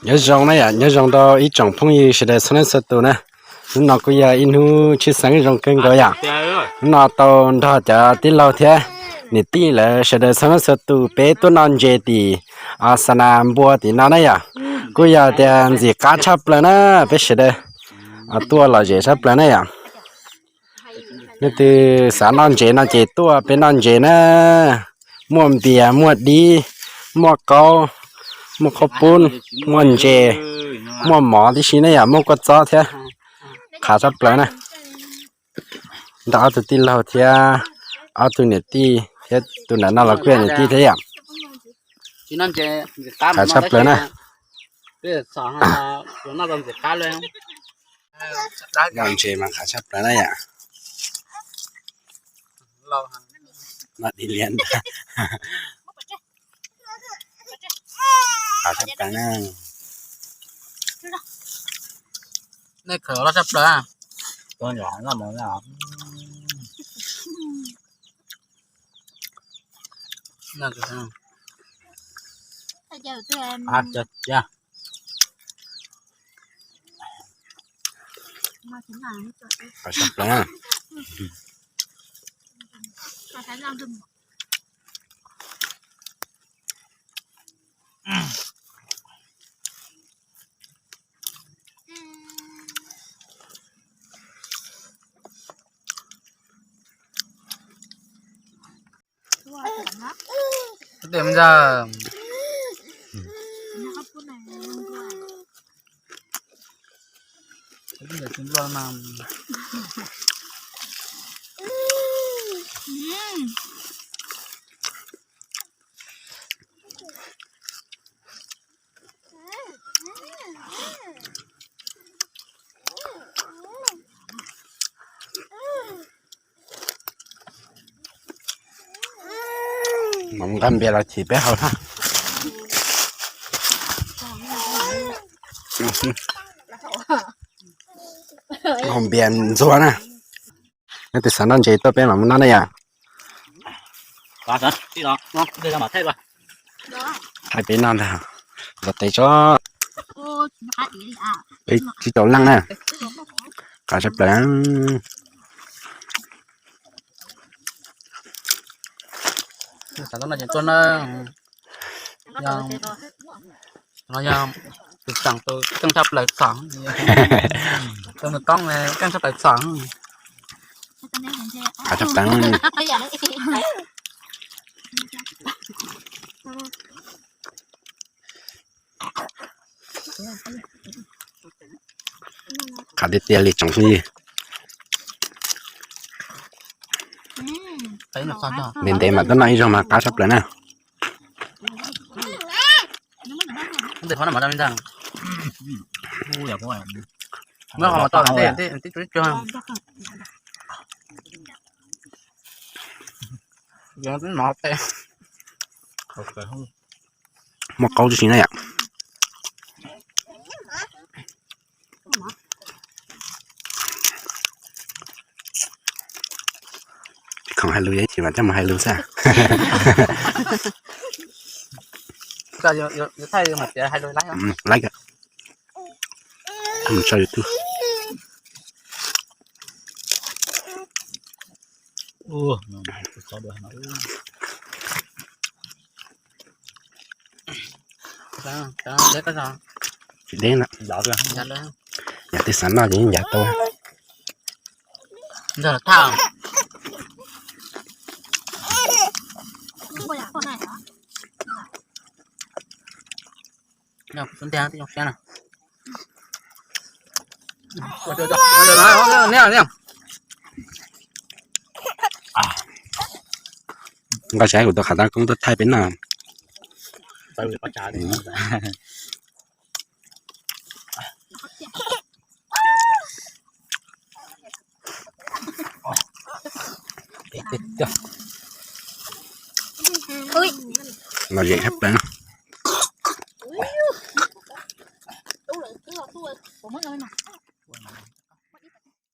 Nyob zoo na yom, nyob zoo rau ib tsoom phooj ywg sawv daws txhua leej txhua tus na. Hnub no kuj yog ib hnub tshwj xeeb zoo kawg nkaus yom. Hnub no tau nrog cov tij laug thiab niam tij lawv sawv daws txhua leej txhua tus peb tuaj noj ntses tim Xas Nas Npua tim no na yom. Kuj yog tias ntxim qab tshaj plaws na, peb sawv daws tuaj lom zem tshaj plaws na yom. Leej twg xav noj ntses no ces tuaj peb noj ntses na. Muaj npias, muaj dib, muaj qaub, muaj qhaub poob, muaj ntses, muaj mov tib si ne yom, muaj kua txob thiab. Qab tshaj plaws na. Nrog ob tug tij laug thiab ob tug niam tij thiab tus nram no los kuj yog niam tij thiab yom. Qab tshaj plaws na. Noj ntses mas qab tshaj plaws na yom. Noj dib liab ntag. Qab tshaj plaws na. Nej khaws loj tshaj plaws. Qab tshaj plaws na. Mam nqa npias los chim peb haus na. Haus npias ntxuag na. Leej twg xav noj ntses tuaj peb mam mus noj na yom. Thaij peb noj ntag. Ntaus tes tso. Peb tsib rau leej na. Qab tshaj plaws. Xav noj ces tuaj na. No yog tus tseem tus keej tshaj plaws txom, tus nws koob keej tshaj plaws txom. Qab tshaj plaws. Qab tiag tiag li tsoom phooj ywg. Ntev ntev mas tuaj noj ib zaug mas qab tshaj plaws na. Muaj qaub tib si na yom. Tsis khoom hais lus, tsis mas coj mus hais lus xwb. Like, mus tso YouTube. Tsis deb na. Yog twg xav noj ces ncav tau. Nqa saib kuv tus qhav tav koob tuaj thaij peb noj. Lom zem tshaj plaws.